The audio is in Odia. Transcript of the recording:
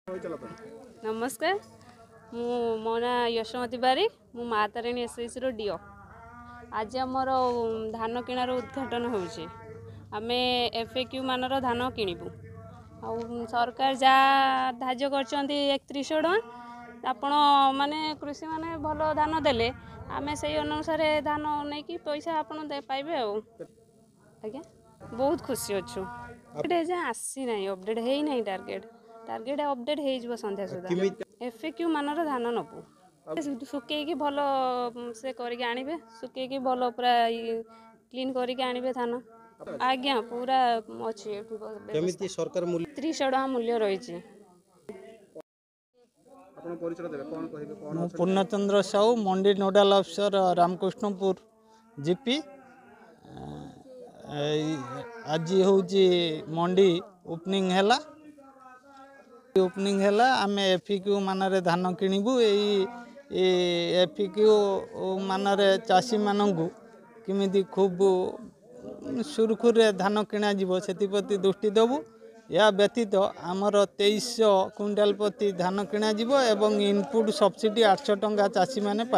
ନମସ୍କାର, ମୁଁ ମୋ ନାଁ ୟଶୋମତୀ ବାରିକ, ମୁଁ ମା ତାରିଣୀ ଏସ୍ଏସ୍ସିର ଡିଓ। ଆଜି ଆମର ଧାନ କିଣାର ଉଦ୍ଘାଟନ ହେଉଛି। ଆମେ FAQ ମାନର ଧାନ କିଣିବୁ, ଆଉ ସରକାର ଯାହା ଧାର୍ଯ୍ୟ କରିଛନ୍ତି 3100 ଟଙ୍କା, ଆପଣ ମାନେ କୃଷିମାନେ ଭଲ ଧାନ ଦେଲେ ଆମେ ସେଇ ଅନୁସାରେ ଧାନ ନେଇକି ପଇସା ଆପଣ ପାଇବେ। ଆଉ ଆଜ୍ଞା, ବହୁତ ଖୁସି ଅଛୁ। ଏଯାଏଁ ଆସିନାହିଁ, ଅପଡ଼େଟ୍ ହେଇନାହିଁ ଟାର୍ଗେଟ୍। ଟାର୍ଗେଟ୍ ଅପଡ଼େଟ୍ ହେଇଯିବ ସନ୍ଧ୍ୟା ସୁଦ୍ଧା। FAQ ମାନର ଧାନ ନେବୁ, ଶୁକେଇକି ଭଲ ସେ କରିକି ଆଣିବେ, ଶୁକେଇକି ଭଲ ପୁରା କ୍ଲିନ୍ କରିକି ଆଣିବେ ଧାନ। ଆଜ୍ଞା, ପୁରା ଅଛି ଏଠି। କେମିତି ସରକାର 3100 ଟଙ୍କା ମୂଲ୍ୟ ରହିଛି। ମୁଁ ପୂର୍ଣ୍ଣଚନ୍ଦ୍ର ସାହୁ, ମଣ୍ଡି ନୋଡ଼ାଲ ଅଫିସର, ରାମକୃଷ୍ଣପୁର ଜିପି। ଆଜି ହେଉଛି ମଣ୍ଡି ଓପନିଂ ହେଲା। ଓପନିଂ ହେଲା, ଆମେ FAQ ମାନରେ ଧାନ କିଣିବୁ। ଏଇ FAQ ମାନରେ ଚାଷୀମାନଙ୍କୁ କେମିତି ଖୁବ୍ ସୁରୁଖୁରୁରେ ଧାନ କିଣାଯିବ, ସେଥିପ୍ରତି ଦୃଷ୍ଟି ଦେବୁ। ଏହା ବ୍ୟତୀତ ଆମର 2300 କୁଇଣ୍ଟାଲ ପ୍ରତି ଧାନ କିଣାଯିବ ଏବଂ ଇନପୁଟ୍ ସବସିଡ଼ି 800 ଟଙ୍କା ଚାଷୀମାନେ ପାଇବେ।